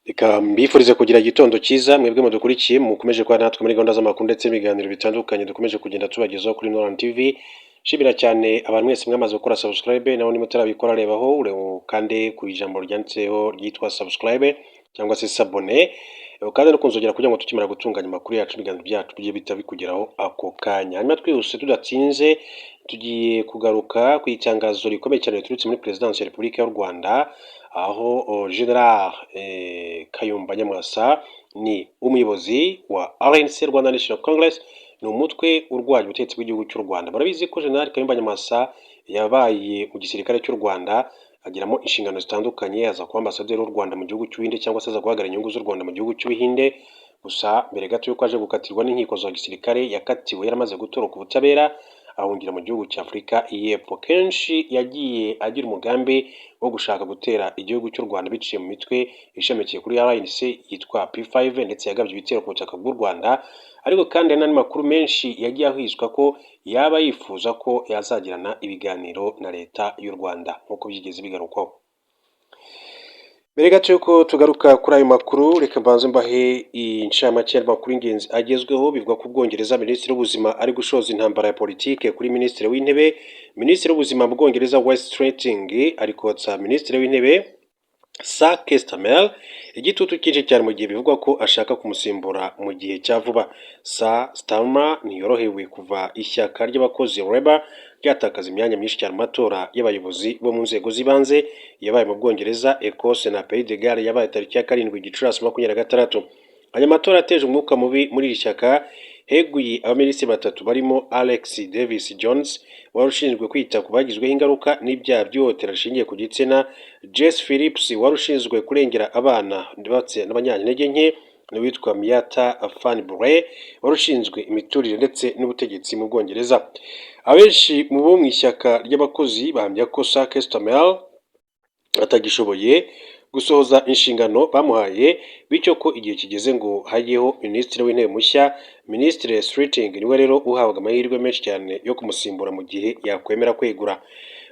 Reka mbifurize kugira igitondo cyiza, mwebwe mudukurikiye, mukomeje kuba natwe muri gahunda z'amakuru ndetse n'ibiganiro bitandukanye dukomeje kugenda tubagezaho kuri Noran TV. Nshimira cyane abantu mwese mwamaze gukora subscribe. Nawe niba utarabikora, rebaho kandi ku ijambo ryanditseho ryitwa subscribe cyangwa se s'abonner, kandi no kunzogera kugira ngo tukimara gutunganya amakuru yacu, ibiganiro byacu bijye bihita bikugeraho ako kanya. Hanyuma twihuse tudatinze, tugiye kugaruka ku itangazo rikomeye cyane riturutse muri Perezidansi ya Repubulika y'u Rwanda, aho General Kayumba Nyamwasa, ni umuyobozi wa RNC, Rwanda National Congress, ni umutwe urwanya ubutegetsi bw'igihugu cy'u Rwanda. Murabizi ko General Kayumba Nyamwasa yabaye mu gisirikare cy'u Rwanda, agiramo inshingano zitandukanye, aza kuba ambasaderi w'u Rwanda mu gihugu cy'Ubuhinde, cyangwa se aza guhagarara inyungu z'u Rwanda mu gihugu cy'Ubuhinde. Gusa mbere gato y'uko aje gukatirwa n'inkiko za gisirikare, yakatiwe yaramaze gutoroka ubutabera, ahungira mu gihugu cya Afurika y'Epfo. Kenshi yagiye agira umugambi wo gushaka gutera igihugu cy'u Rwanda biciye mu mitwe ishamikiye kuri RNC yitwa P5, ndetse yagabye ibitero ku butaka bw'u Rwanda. Ariko kandi hari n'andi makuru menshi yagiye ahwizwa ko yaba yifuza ko yazagirana ibiganiro na Leta y'u Rwanda, nk'uko byigeze bigarukwaho. Mbere gato yuko tugaruka kuri ayo makuru, reka mbanze mbahe incamake y'amakuru y'ingenzi agezweho. Bivuga ko Ubwongereza, Minisitiri w'Ubuzima ari gushoza intambara ya politike kuri Minisitiri w'Intebe. Minisitiri w'Ubuzima mu Bwongereza, Wes Streeting, ari kotsa Minisitiri w'Intebe Sir Keir Starmer igitutu cyinshi cyane, mu gihe bivugwa ko ashaka kumusimbura mu gihe cya vuba. Sir Starmer ntiyorohewe kuva ishyaka ry'abakozi, Labour, ryatakaza imyanya myinshi cyane mu matora y'abayobozi bo mu nzego z'ibanze yabaye mu Bwongereza, Ecosse na Pays de Galles, yabaye tariki ya 7 Gicurasi 2026. Aya matora yateje umwuka mubi muri iri shyaka. Heguye abaminisitiri batatu barimo Alex Davis Jones wari ushinzwe kwita ku bagizweho ingaruka n'ibyaha by'ihohotera rishingiye ku gitsina, Jess Phillips wari ushinzwe kurengera abana ndetse n'abanyantege nke, n'uwitwa Miatta Fahnbulleh wari ushinzwe imiturire ndetse n'ubutegetsi mu Bwongereza. Abenshi mu bo mu ishyaka ry'abakozi bahamya ko Sir Keir Starmer atagishoboye gusohoza inshingano bamuhaye, bityo ko igihe kigeze ngo hajyeho minisitiri w'intebe mushya. Minisitiri Streeting niwe rero uhabwa amahirwe menshi cyane yo kumusimbura mu gihe yakwemera kwegura.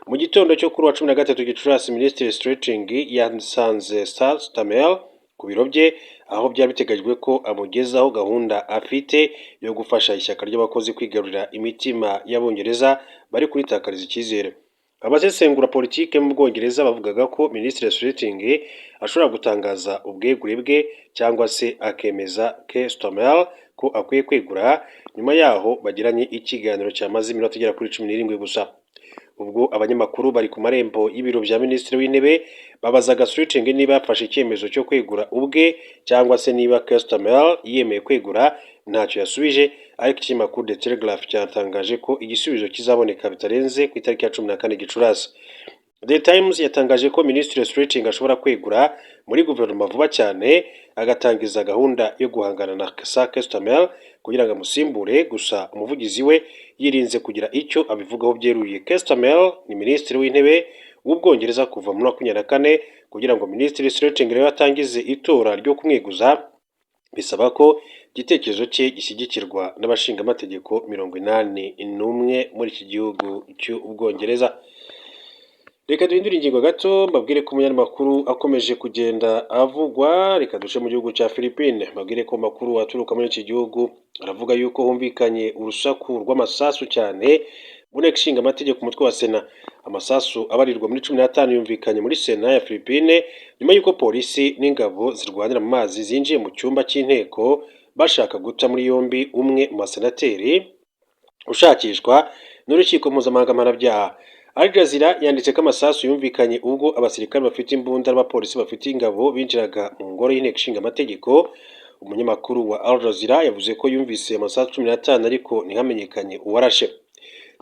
Mu gitondo cyo kuri wa 13 Gicurasi, Minisitiri Streeting yasanze Sir Starmer ku biro bye, aho byari biteganyijwe ko amugezaho gahunda afite yo gufasha ishyaka ry'abakozi kwigarurira imitima y'Abongereza bari kuritakariza icyizere. Abasesengura politike mu Bwongereza bavugaga ko Minisitiri Streeting ashobora gutangaza ubwegure bwe cyangwa se akemeza Keir Starmer ko akwiye kwegura, nyuma yaho bagiranye ikiganiro cyamaze iminota igera kuri 17 gusa. Ubwo abanyamakuru bari ku marembo y'ibiro bya Minisitiri w'Intebe babazaga Streeting niba yafashe icyemezo cyo kwegura ubwe cyangwa se niba Keir Starmer yemeye kwegura, ntacyo yasubije. Ariko ikinyamakuru The Telegraph cyatangaje ko igisubizo kizaboneka bitarenze ku itariki ya 14 Gicurasi. The Times yatangaje ko Minisitiri Streeting ashobora kwegura muri guverinoma vuba cyane, agatangiza gahunda yo guhangana na Sir Keir Starmer kugira ngo amusimbure. Gusa umuvugizi we yirinze kugira icyo abivugaho byeruye. Keir Starmer ni Minisitiri w'Intebe w'Ubwongereza kuva muri 24. Kugira ngo Minisitiri Streeting rero atangize itora ryo kumweguza, bisaba ko igitekerezo cye gishyigikirwa n'abashingamategeko 81 muri iki gihugu cy'Ubwongereza. Reka duhindure ingingo gato, mbabwire ko umunyamakuru akomeje kugenda avugwa. Reka duce mu gihugu cya Philippine, mbabwire ko amakuru aturuka muri iki gihugu aravuga yuko humvikanye urusaku rw'amasasu cyane mu nteko ishinga amategeko, umutwe wa Sena. Amasasu abarirwa muri 15 yumvikanye muri Sena ya Philippine nyuma y'uko polisi n'ingabo zirwanira mu mazi zinjiye mu cyumba cy'inteko bashaka guta muri yombi umwe mu basenateri ushakishwa n'urukiko mpuzamahanga mpanabyaha. Al Jazeera yanditse ko amasasu yumvikanye ubwo abasirikare bafite imbunda n'abapolisi bafite ingabo binjiraga mu ngoro y'inteko ishinga amategeko. Umunyamakuru wa Al Jazeera yavuze ko yumvise amasasu 15, ariko ntihamenyekanye uwarashe.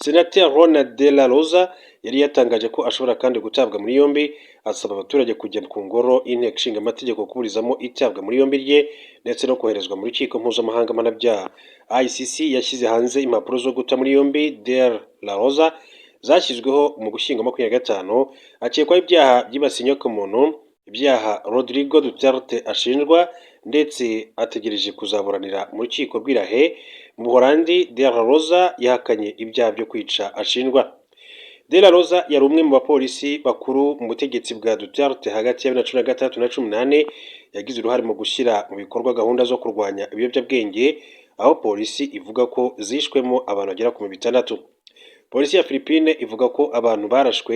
Senateri Ronald de la Rosa yari yatangaje ko ashobora kandi gutabwa muri yombi, asaba abaturage kujya ku ngoro y'inteko ishinga amategeko kuburizamo itabwa muri yombi rye ndetse no koherezwa mu rukiko mpuzamahanga mpanabyaha. ICC yashyize hanze impapuro zo guta muri yombi de la Rosa zashyizweho mu Gushyingo 25. Akekwaho ibyaha byibasiye inyokomuntu, ibyaha Rodrigo Duterte ashinjwa, ndetse ategereje kuzaburanira mu rukiko rw'i La Haye mu Buholandi. De la Rosa yahakanye ibyaha byo kwica ashinjwa. De la Rosa yari umwe mu bapolisi bakuru mu butegetsi bwa Duterte hagati ya 2016 na 18. yagize uruhare mu gushyira mu bikorwa gahunda zo kurwanya ibiyobyabwenge, aho polisi ivuga ko zishwemo abantu bagera ku 600. Polisi ya Philippine ivuga ko abantu barashwe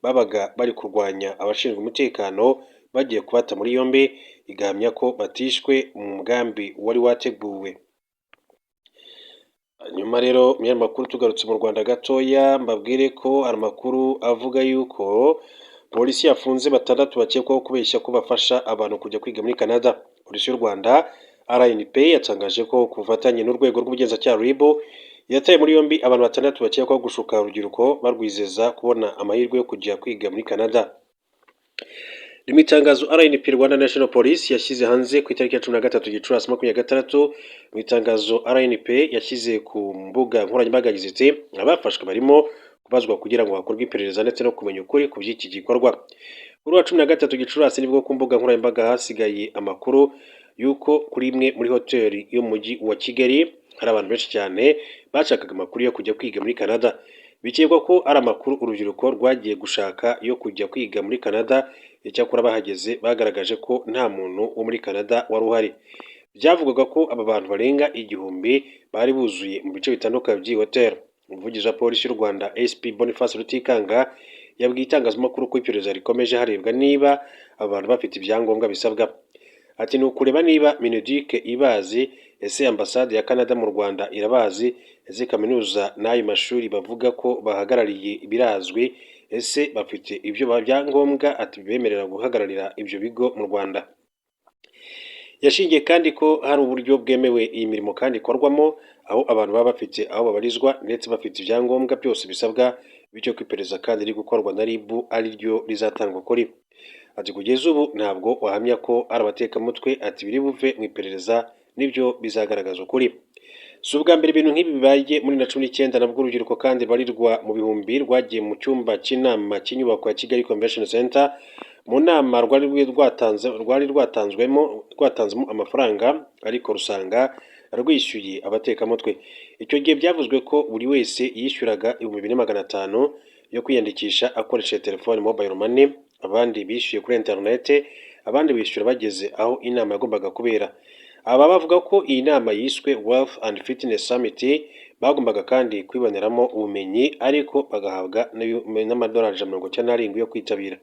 babaga bari kurwanya abashinzwe umutekano bagiye kubata muri yombi, igahamya ko batishwe mu mugambi wari wateguwe. Nyuma rero mu makuru, tugarutse mu Rwanda gatoya, mbabwire ko hari amakuru avuga yuko polisi yafunze batandatu bakekwaho kubeshya ko bafasha abantu kujya kwiga muri Canada. Polisi y'u Rwanda RNP yatangaje ko ku bufatanye n'urwego rw'ubugenzacyaha RIB yataye muri yombi abantu batandatu bakekwaho gushuka urubyiruko barwizeza kubona amahirwe yo kujya kwiga muri Canada. Ni mu itangazo RNP, Rwanda National Police, yashyize hanze ku itariki ya 13 Gicurasi 2026. Mu itangazo RNP yashyize ku mbuga nkoranyambaga yagize iti: "Abafashwe barimo kubazwa kugira ngo hakorwe iperereza ndetse no kumenya ukuri ku by'iki gikorwa." Kuri wa 13 Gicurasi nibwo ku mbuga nkoranyambaga hasigaye amakuru y'uko kuri imwe muri hoteli yo mu mujyi wa Kigali hari abantu benshi cyane bashakaga amakuru yo kujya kwiga muri Canada. Bikekwa ko ari amakuru urubyiruko rwagiye gushaka yo kujya kwiga muri Canada, icyakora bahageze bagaragaje ko nta muntu wo muri Canada wari uhari. Byavugwaga ko aba bantu barenga 1000 bari buzuye mu bice bitandukanye by'iyi hoteli. Umuvugizi wa polisi y'u Rwanda, SP Boniface Rutikanga, yabwiye itangazamakuru ko iperereza rikomeje harebwa niba aba bantu bafite ibyangombwa bisabwa. Ati: "Ni ukureba niba MINEDUC ibazi, ese ambasade ya Canada mu Rwanda irabazi, ese kaminuza n'ayo mashuri bavuga ko bahagarariye birazwi, ese bafite ibyo byangombwa?" Ati: "Bibemerera guhagararira ibyo bigo mu Rwanda." Yashingiye kandi ko hari uburyo bwemewe iyi mirimo kandi ikorwamo, aho abantu baba bafite aho babarizwa ndetse bafite ibyangombwa byose bisabwa, bityo ko iperereza kandi riri gukorwa na RIB ari ryo rizatanga ukuri. Ati: "Kugeza ubu ntabwo wahamya ko ari abatekamutwe." Ati: "Biri buve mu iperereza nibyo bizagaragaza ukuri." Si ubwa mbere ibintu nk'ibi bibaye. Muri 19 nabwo urubyiruko kandi rubarirwa mu bihumbi rwagiye mu cyumba cy'inama cy'inyubako ya Kigali Convention Center mu nama rwari rwatanzwemo rwatanzemo amafaranga, ariko rusanga rwishyuye abatekamutwe. Icyo gihe byavuzwe ko buri wese yishyuraga 2500 yo kwiyandikisha akoresheje telefone, mobile money, abandi bishyuye kuri interinete, abandi bishyura bageze aho inama yagombaga kubera. Aba bavuga ko iyi nama yiswe Wealth and Fitness Summit bagombaga kandi kwiboneramo ubumenyi, ariko bagahabwa n'amadolari 197 yo kwitabira.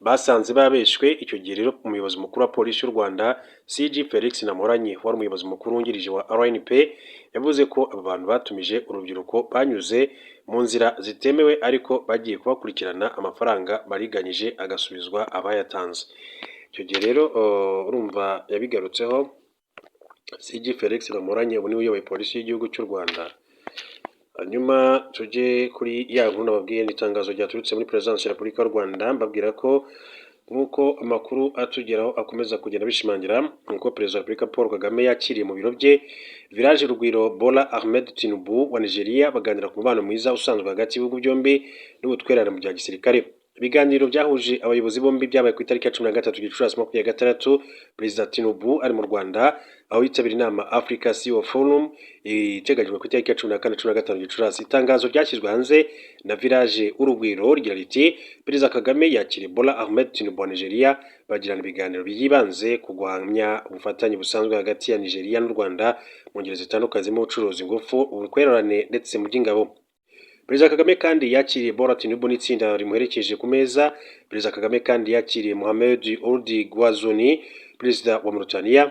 Basanze babeshywe. Icyo gihe rero umuyobozi mukuru wa polisi y'u Rwanda, CG Felix Namuhoranye, wari umuyobozi mukuru wungirije wa RNP, yavuze ko aba bantu batumije urubyiruko banyuze mu nzira zitemewe, ariko bagiye kubakurikirana, amafaranga bariganyije agasubizwa abayatanze. Icyo gihe rero urumva yabigarutseho CG Felix Namuhoranye, ubu niwe uyoboye polisi y'igihugu cy'u Rwanda. Hanyuma tujye kuri ya nkuru nababwiye, ni itangazo ryaturutse muri Perezidansi ya Repubulika y'u Rwanda. Mbabwira ko nk'uko amakuru atugeraho akomeza kugenda bishimangira, nk'uko Perezida wa Repubulika Paul Kagame yakiriye mu biro bye Village Urugwiro Bola Ahmed Tinubu wa Nigeria, baganira ku mubano mwiza usanzwe hagati y'ibihugu byombi n'ubutwererane mu bya gisirikare. Ibiganiro byahuje abayobozi bombi byabaye ku itariki ya 13 Gicurasi 2026, Perezida Tinubu ari mu Rwanda, aho yitabira inama Africa CEO Forum iteganyijwe ku itariki ya 14 15 Gicurasi. Itangazo ryashyizwe hanze na Village Urugwiro rigira riti: "Perezida Kagame yakiriye Bola Ahmed Tinubu wa Nigeria, bagirana ibiganiro byibanze ku guhamya ubufatanye busanzwe hagati ya Nigeria n'u Rwanda mu ngeri zitandukanye zirimo ubucuruzi, ingufu, ubutwererane ndetse mu by'ingabo." Perezida Kagame kandi yakiriye Bola Tinubu n'itsinda rimuherekeje ku meza. Perezida Kagame kandi yakiriye Mohamed Ould Ghazouani, Perezida wa Mauritania,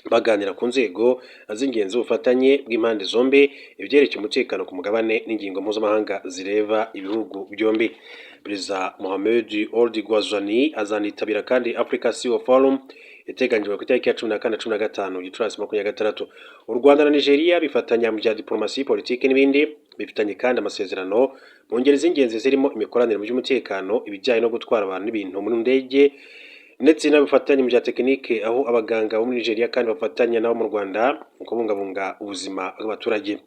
baganira ku nzego z'ingenzi z'ubufatanye bw'impande zombi, ibyerekeye umutekano ku mugabane n'ingingo mpuzamahanga zireba ibihugu byombi. Perezida Mohamed Ould Ghazouani azanitabira kandi Africa CEO Forum iteganyijwe ku itariki ya 14 15 Gicurasi 2026. U Rwanda na Nigeria bifatanya mu bya diplomasi, politiki n'ibindi. Bifitanye kandi amasezerano mu ngeri z'ingenzi zirimo imikoranire mu by'umutekano, ibijyanye no gutwara abantu n'ibintu mu ndege, ndetse n'ubufatanye mu bya tekinike, aho abaganga bo muri Nigeria kandi bafatanya nabo mu Rwanda mu kubungabunga ubuzima bw'abaturage.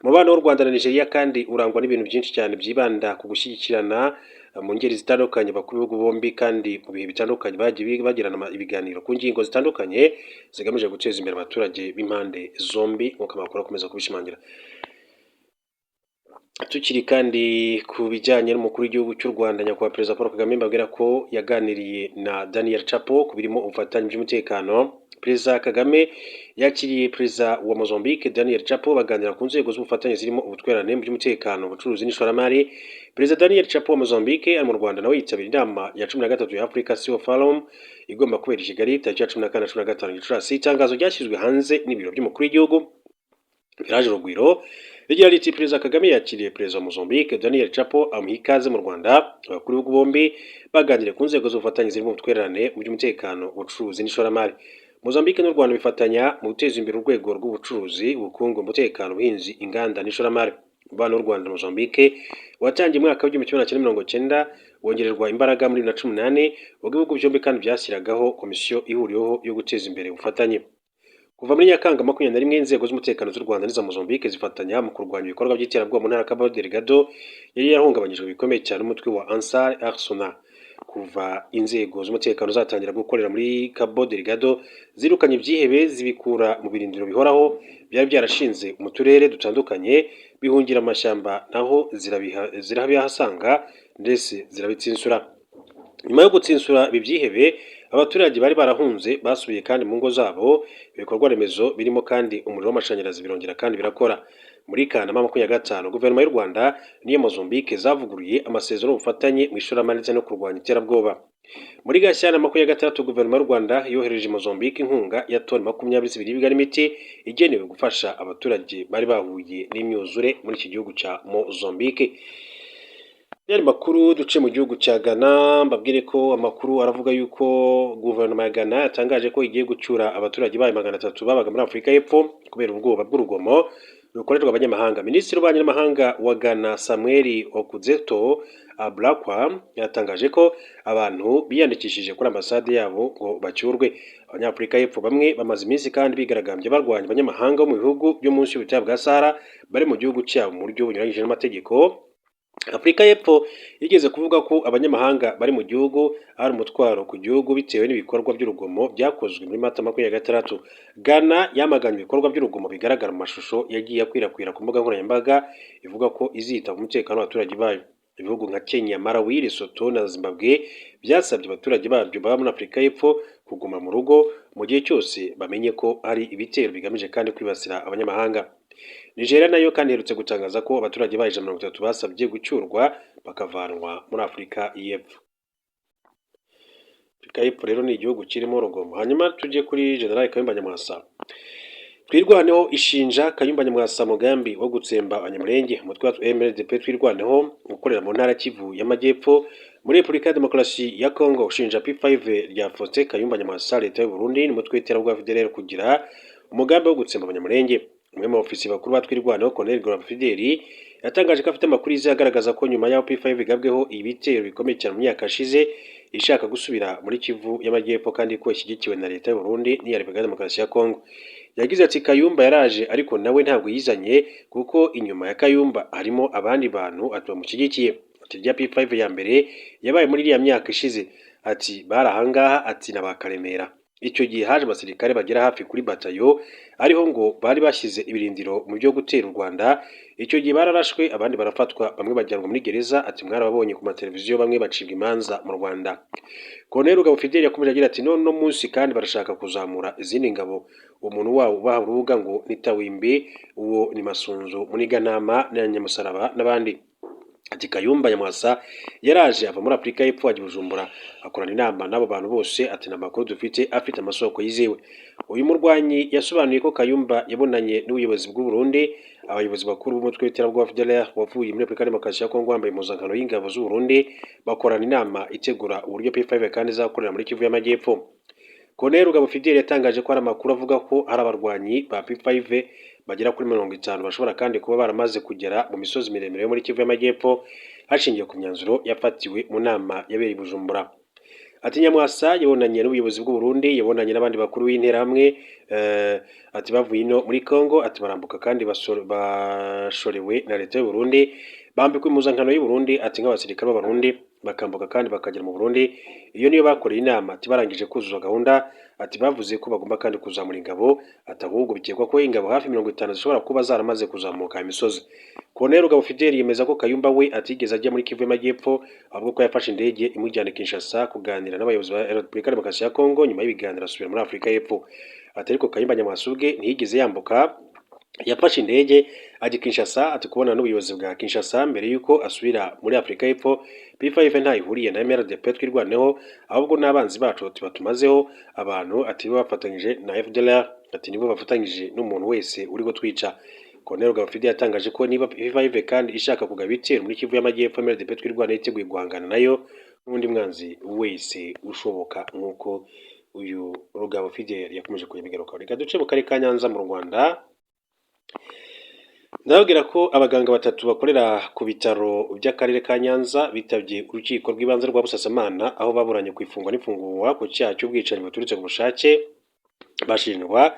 Umubano w'u Rwanda na Nigeria kandi urangwa n'ibintu byinshi cyane byibanda ku gushyigikirana mu ngeri zitandukanye. Bakuru b'ibihugu bombi kandi mu bihe bitandukanye bagiye bagirana ibiganiro ku ngingo zitandukanye zigamije guteza imbere abaturage b'impande zombi, nk'uko amakuru akomeza kubishimangira. Tukiri kandi ku bijyanye n'umukuru w'igihugu cy'u Rwanda, Nyakubahwa Perezida Paul Kagame, mbabwira ko yaganiriye na Daniel Chapo ku birimo ubufatanye by'umutekano. Perezida Kagame yakiriye Perezida wa Mozambique Daniel Chapo, baganira ku nzego z'ubufatanye zirimo ubutwererane mu by'umutekano, ubucuruzi n'ishoramari. Perezida Daniel Chapo wa Mozambique ari mu Rwanda, nawe yitabira inama ya 13 ya Africa CEO Forum igomba kubera i Kigali tariki ya 14 na 15 Gicurasi. Itangazo ryashyizwe hanze n'ibiro by'umukuru w'igihugu, Village Urugwiro, rigira riti: "Perezida Kagame yakiriye Perezida wa Mozambique Daniel Chapo, amuha ikaze mu Rwanda. Abakuru b'ibihugu bombi baganiriye ku nzego z'ubufatanye zirimo ubutwererane mu by'umutekano, ubucuruzi n'ishoramari. Mozambique n'u Rwanda bifatanya mu guteza imbere urwego rw'ubucuruzi, ubukungu, umutekano, ubuhinzi, inganda n'ishoramari. Umubano w'u Rwanda na Mozambique watangiye mu mwaka w'1990, wongererwa imbaraga muri 2018, ubwo ibihugu byombi kandi byashyiragaho komisiyo ihuriweho yo guteza imbere ubufatanye. Kuva muri Nyakanga 21, inzego z'umutekano z'u Rwanda n'iza Mozambique zifatanya mu kurwanya ibikorwa by'iterabwoba mu ntara ya Cabo Delgado yari yarahungabanyijwe bikomeye cyane n'umutwe wa Ansar al-Sunna. Kuva inzego z'umutekano zatangira gukorera muri Cabo Delgado, zirukanye ibyihebe zibikura mu birindiro bihoraho byari byarashinze mu turere dutandukanye, bihungira amashyamba, naho zirabihasanga ndetse zirabitsinsura. Nyuma yo gutsinsura ibi byihebe, abaturage bari barahunze basubiye kandi mu ngo zabo. Ibikorwa remezo birimo kandi umuriro w'amashanyarazi birongera kandi birakora. Muri Kanama 25, guverinoma y'u Rwanda n'iya Mozambique zavuguruye amasezerano y'ubufatanye mu ishoramari ndetse no kurwanya iterabwoba. Muri Gashyantare 26, guverinoma y'u Rwanda yohereje Mozambique inkunga ya toni 20 z'ibiribwa n'imiti igenewe gufasha abaturage bari bahuye n'imyuzure muri iki gihugu cya Mozambique. Yari makuru duce mu gihugu cya Ghana, mbabwire ko amakuru aravuga yuko guverinoma ya Ghana yatangaje ko igiye gucyura abaturage bayo 300 babaga muri Afurika y'Epfo kubera ubwoba bw'urugomo rukorerwa abanyamahanga. Minisitiri w'ububanyi n'amahanga wa Ghana, Samuel Okudzeto Ablakwa, yatangaje ko abantu biyandikishije kuri ambasade yabo ngo bacyurwe. Abanyafurika y'Epfo bamwe bamaze iminsi kandi bigaragambya barwanya abanyamahanga bo mu bihugu byo munsi y'ubutayu bwa Sahara bari mu gihugu cyabo mu buryo bunyuranyije n'amategeko. Afurika y'Epfo yigeze kuvuga ko abanyamahanga bari mu gihugu ari umutwaro ku gihugu bitewe n'ibikorwa by'urugomo byakozwe muri Mata 26. Ghana yamaganye ibikorwa by'urugomo bigaragara mu mashusho yagiye akwirakwira ku mbuga nkoranyambaga, ivuga ko izita ku mutekano w'abaturage bayo. Ibihugu nka Kenya, Malawi, Lesotho na Zimbabwe byasabye abaturage babyo baba muri Afurika y'Epfo kuguma mu rugo mu gihe cyose bamenye ko hari ibitero bigamije kandi kwibasira abanyamahanga. Nigeria nayo kandi iherutse gutangaza ko abaturage bayo 130 basabye gucyurwa bakavanwa muri Afurika y'Epfo. Afurika y'Epfo rero ni igihugu kirimo urugomo. Hanyuma tujye kuri General Kayumba Nyamwasa. Twirwaneho ishinja Kayumba Nyamwasa mugambi wo gutsemba Abanyamulenge. Umutwe wa MRDP Twirwaneho ukorera mu ntara Kivu y'Amajyepfo muri Repubulika ya Demokarasi ya Congo ushinja P5 rya Faustin Kayumba Nyamwasa, leta y'u Burundi n'umutwe w'iterabwoba FDLR kugira umugambi wo gutsemba Abanyamulenge. Umwe mu ofisi bakuru ba Twirwaneho, Colonel Rugabo Fideli, yatangaje ko afite amakuru yizewe agaragaza ko nyuma y'aho P5 igabweho ibitero bikomeye cyane mu myaka yashize, ishaka gusubira muri Kivu y'Amajyepfo kandi ko ishyigikiwe na leta y'u Burundi n'iya Repubulika ya Demokarasi ya Congo. Yagize ati: "Kayumba yaraje, ariko nawe ntabwo yizanye, kuko inyuma ya Kayumba harimo abandi bantu," ati, "bamushyigikiye." Ati: "Rya P5 ya mbere yabaye muri iriya myaka ishize," ati, "bari ahangaha," ati, "na ba Karemera. Icyo gihe haje abasirikare bagera hafi kuri batayo, ariho ngo bari bashyize ibirindiro mu byo gutera u Rwanda. Icyo gihe bararashwe, abandi barafatwa, bamwe bajyanwa muri gereza," ati, "mwarababonye ku mateleviziyo, bamwe bacibwa imanza mu Rwanda." Colonel Rugabo Fidel yakomeje agira ati: "None uno munsi kandi barashaka kuzamura izindi ngabo. Umuntu wabo ubaha urubuga ngo ni Tawimbi, uwo ni Masunzu, Muniganama na Nyamusaraba n'abandi." Ati: "Kayumba Nyamwasa yaraje ava muri Afurika y'Epfo ajya i Bujumbura, akorana inama n'abo bantu bose," ati, "ni amakuru dufite afite amasoko yizewe." Uyu murwanyi yasobanuye ko Kayumba yabonanye n'ubuyobozi bw'u Burundi, abayobozi bakuru b'umutwe w'iterabwoba FDLR wavuye muri Repubulika ya Demokarasi ya Kongo wambaye impuzankano y'ingabo z'u Burundi, bakorana inama itegura uburyo P5 kandi izakorera muri Kivu y'Amajyepfo. Colonel Rugabo Fidel yatangaje ko hari amakuru avuga ko hari abarwanyi ba P5 bagera kuri 50 bashobora kandi kuba baramaze kugera mu misozi miremire yo muri Kivu y'Amajyepfo, hashingiwe ku myanzuro yafatiwe mu nama yabereye i Bujumbura. Ati: "Nyamwasa yabonanye n'ubuyobozi bw'u Burundi, yabonanye n'abandi bakuru b'interahamwe," ati, "bavuye ino muri Congo," ati, "barambuka kandi bashorewe na leta y'u Burundi, bambikwa impuzankano y'u Burundi," ati, "nk'abasirikare b'Abarundi, bakambuka kandi bakagera mu Burundi. Iyo niyo bakoreye inama," ati, "barangije kuzuza gahunda," Ati bavuze ko bagomba kandi kuzamura ingabo, ati ahubwo bikekwa ko ingabo hafi 50 zishobora kuba zaramaze kuzamuka imisozi. Colonel Rugabo Fidel yemeza ko Kayumba we atigeze ajya muri Kivu y'Amajyepfo, ahubwo ko yafashe indege imujyana i Kinshasa kuganira n'abayobozi ba Repubulika Demokarasi ya Kongo, nyuma y'ibiganiro asubira muri Afurika y'Epfo. Ati ariko Kayumba Nyamwasa ubwe ntiyigeze yambuka, yafashe indege ajya i Kinshasa, ati kubonana n'ubuyobozi bwa Kinshasa mbere y'uko asubira muri Afurika y'Epfo. P5 ntaho ihuriye na MRDP Twirwaneho, ahubwo n'abanzi bacu tubatumazeho abantu, ati bo bafatanyije na FDLR, ati nibo bafatanyije n'umuntu wese uri gutwica. Colonel Rugabo Fidel yatangaje ko niba P5 kandi ishaka kugaba ibitero muri Kivu y'Amajyepfo, MRDP Twirwaneho yiteguye guhangana nayo n'undi mwanzi wese ushoboka, nk'uko uyu Rugabo Fidel yakomeje kubigarukaho. Reka duce mu karere ka Nyanza mu Rwanda. Ndababwira ko abaganga batatu bakorera ku bitaro by'akarere ka Nyanza bitabye urukiko rw'ibanze rwa Busasamana, aho baburanye ku ifungwa n'ifungurwa ku cyaha cy'ubwicanyi buturutse ku bushake, bashinjwa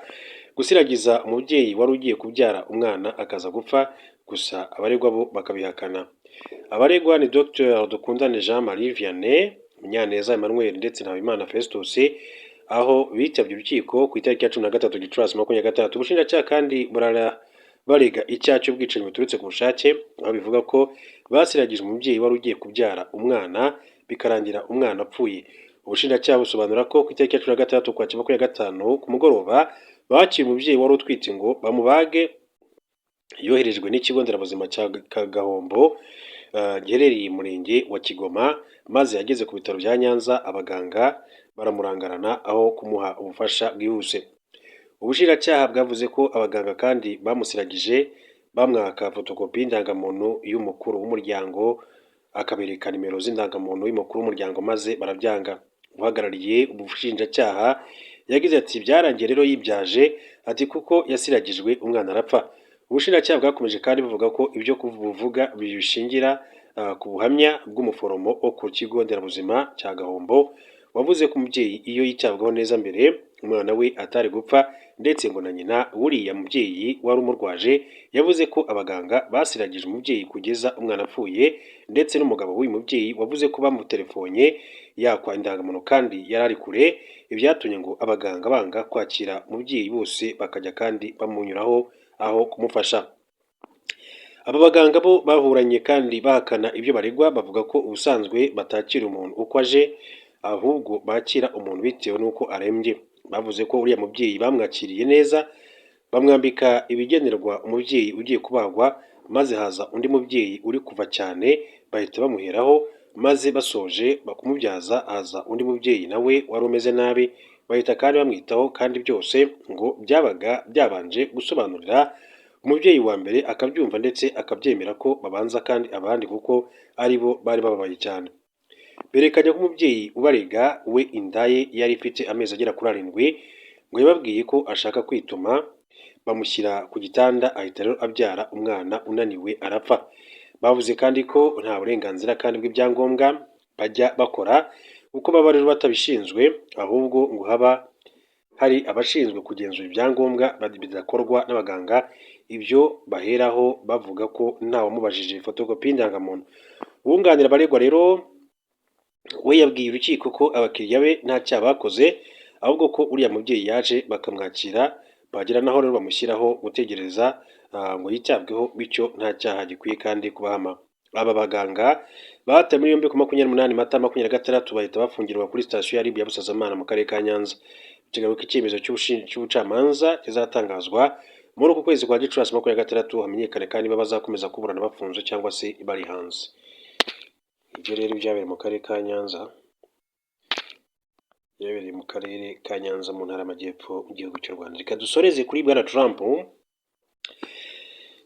gusiragiza umubyeyi wari ugiye kubyara umwana akaza gupfa, gusa abaregwa bo bakabihakana. Abaregwa ni Dr Dukundane Jean Marie Vianney, Munyaneza Emmanuel ndetse na Habimana Festus, aho bitabye urukiko ku itariki ya 13 Gicurasi 26. Ubushinjacyaha kandi burara barega icyaha cy'ubwicanyi buturutse ku bushake, aho bivuga ko basiragije umubyeyi wari ugiye kubyara umwana bikarangira umwana apfuye. Ubushinjacyaha busobanura ko ku itariki ya 16 Ukwakira 25 ku mugoroba bakiriye umubyeyi wari utwite ngo bamubage, yoherejwe n'ikigo nderabuzima cya Kagahombo giherereye mu murenge wa Kigoma, maze yageze ku bitaro bya Nyanza abaganga baramurangarana aho kumuha ubufasha bwihuse. Ubushinjacyaha bwavuze ko abaganga kandi bamusiragije bamwaka fotokopi y'indangamuntu y'umukuru w'umuryango, akabereka nimero z'indangamuntu y'umukuru w'umuryango maze barabyanga. Uhagarariye ubushinjacyaha yagize ati byarangiye rero yibyaje, ati kuko yasiragijwe umwana arapfa. Ubushinjacyaha bwakomeje kandi buvuga ko ibyo buvuga bishingira ku buhamya bw'umuforomo wo ku kigo nderabuzima cya Gahombo, wavuze ko umubyeyi iyo yitabwaho neza mbere umwana we atari gupfa, ndetse ngo na nyina w'uriya mubyeyi wari umurwaje yavuze ko abaganga basiragije umubyeyi kugeza umwana apfuye, ndetse n'umugabo w'uyu mubyeyi wavuze ko bamutelefonnye yakwa indangamuntu kandi yari ari kure, ibyatumye ngo abaganga banga kwakira umubyeyi bose bakajya kandi bamunyuraho aho kumufasha. Aba baganga bo baburanye kandi bahakana ibyo baregwa, bavuga ko ubusanzwe batakira umuntu uko aje, ahubwo bakira umuntu bitewe n'uko arembye. Bavuze ko uriya mubyeyi bamwakiriye neza, bamwambika ibigenerwa umubyeyi ugiye kubagwa, maze haza undi mubyeyi uri kuva cyane bahita bamuheraho, maze basoje kumubyaza haza undi mubyeyi nawe wari umeze nabi, bahita kandi bamwitaho, kandi byose ngo byabaga byabanje gusobanurira umubyeyi wa mbere akabyumva ndetse akabyemera ko babanza kandi abandi kuko ari bo bari bababaye cyane. Berekanye ko umubyeyi ubarega we inda ye yari ifite amezi agera kuri 7, ngo yababwiye ko ashaka kwituma, bamushyira ku gitanda, ahita rero abyara umwana unaniwe arapfa. Bavuze kandi ko nta burenganzira kandi bw'ibyangombwa bajya bakora kuko baba rero batabishinzwe, ahubwo ngo haba hari abashinzwe kugenzura ibyangombwa bidakorwa n'abaganga, ibyo baheraho bavuga ko ntawamubajije fotokopi y'indangamuntu. Uwunganira abaregwa rero we yabwiye urukiko ko abakiriya be nta cyaha bakoze, ahubwo ko uriya mubyeyi yaje bakamwakira, bagera naho rero bamushyiraho gutegereza ngo yitabweho, bityo nta cyaha gikwiye kandi kubahama. Aba baganga batawe muri yombi ku 28 Mata 26, bahita bafungirwa kuri sitasiyo ya RIB ya Busasamana mu karere ka Nyanza. Biteganyijwe ko icyemezo cy'ubucamanza kizatangazwa muri uku kwezi kwa Gicurasi 26, hamenyekane kandi niba bazakomeza kuburana bafunze cyangwa se bari hanze. Ibyo rero byabereye mu karere ka Nyanza, byabereye mu karere ka Nyanza mu ntara y'Amajyepfo mu gihugu cy'u Rwanda. Reka dusoreze kuri Bwana Trump.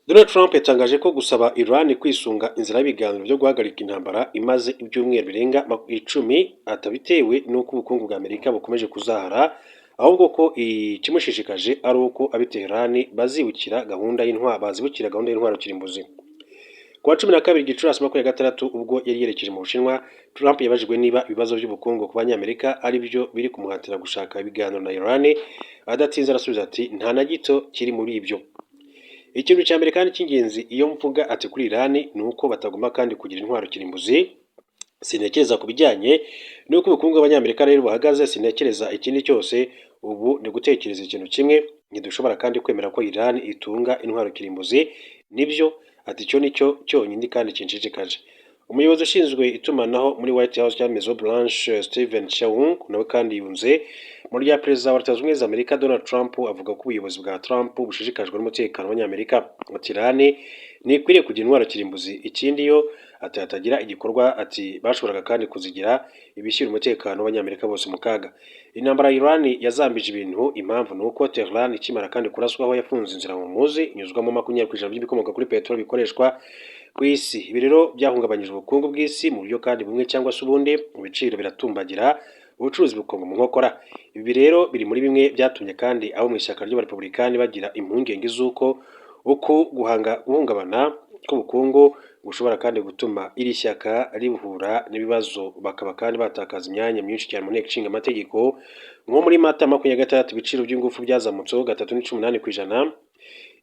Donald Trump yatangaje ko gusaba Iran kwisunga inzira y'ibiganiro byo guhagarika intambara imaze ibyumweru birenga 10 atabitewe n'uko ubukungu bwa Amerika bukomeje kuzahara, ahubwo ko ikimushishikaje ari uko ab'i Tehran bazibukira gahunda y'intwaro kirimbuzi. Ku wa 12 Gicurasi 26, ubwo yari yerekeje mu Bushinwa, Trump yabajijwe niba ibibazo by'ubukungu ku Banyamerika ari byo biri kumuhatira gushaka ibiganiro na Iran, adatinze arasubiza ati nta na gito kiri muri ibyo. Ikintu cya mbere kandi cy'ingenzi iyo mvuga ati kuri Iran ni uko batagomba kandi kugira intwaro kirimbuzi. Sintekereza ku bijyanye n'uko ubukungu bw'Abanyamerika rero buhagaze, sintekereza ikindi cyose. Ubu ni gutekereza ikintu kimwe, ntidushobora kandi kwemera ko Iran itunga intwaro kirimbuzi. Nibyo, ati icyo nicyo cyonyine kandi kinshishikaje. Umuyobozi ushinzwe itumanaho muri White House cyangwa Maison Blanche, Steven Cheung, nawe kandi yunze mu rya Perezida wa Leta Zunze Ubumwe za Amerika Donald Trump, avuga ko ubuyobozi bwa Trump bushishikajwe n'umutekano w'Abanyamerika. Ati Iran ntikwiriye kugira intwaro kirimbuzi. Ikindi yo ati hatagira igikorwa, ati bashoboraga kandi kuzigira ibishyira umutekano w'Abanyamerika bose mu kaga. Intambara ya Iran yazambije ibintu. Impamvu ni uko Tehran ikimara kandi kuraswaho yafunze inzira mu muzi inyuzwamo 20% by'ibikomoka kuri peteroli bikoreshwa ku isi. Ibi rero byahungabanyije ubukungu bw'isi mu buryo kandi bumwe cyangwa se ubundi, ibiciro biratumbagira, ubucuruzi bukonga mu nkokora. Ibi rero biri muri bimwe byatumye kandi abo mu ishyaka ry'Abarepublikani bagira impungenge z'uko uku guhanga guhungabana k'ubukungu gushobora kandi gutuma iri shyaka rihura n'ibibazo, bakaba kandi batakaza imyanya myinshi cyane mu nteko ishinga amategeko. Nko muri Mata 26, ibiciro by'ingufu byazamutseho 3.8%,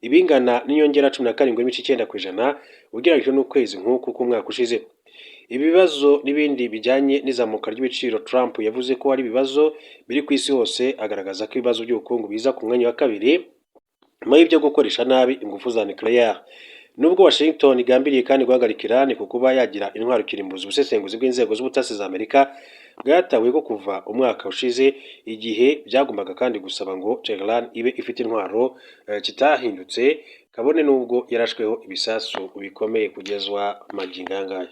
ibingana n'inyongera 17.9% ugereranyije n'ukwezi nk'uku k'umwaka ushize. Ibi bibazo n'ibindi bijyanye n'izamuka ry'ibiciro, Trump yavuze ko ari ibibazo biri ku isi hose, agaragaza ko ibibazo by'ubukungu biza ku mwanya wa kabiri nyuma y'ibyo gukoresha nabi ingufu za nucléaire. Nubwo Washington igambiriye kandi guhagarika Iran ku kuba yagira intwaro kirimbuzi, ubusesenguzi bw'inzego z'ubutasi za Amerika bwatahuye ko kuva umwaka ushize, igihe byagombaga kandi gusaba ngo Tehran ibe ifite intwaro kitahindutse, kabone n'ubwo yarashweho ibisasu bikomeye kugezwa magingo aya ngaya.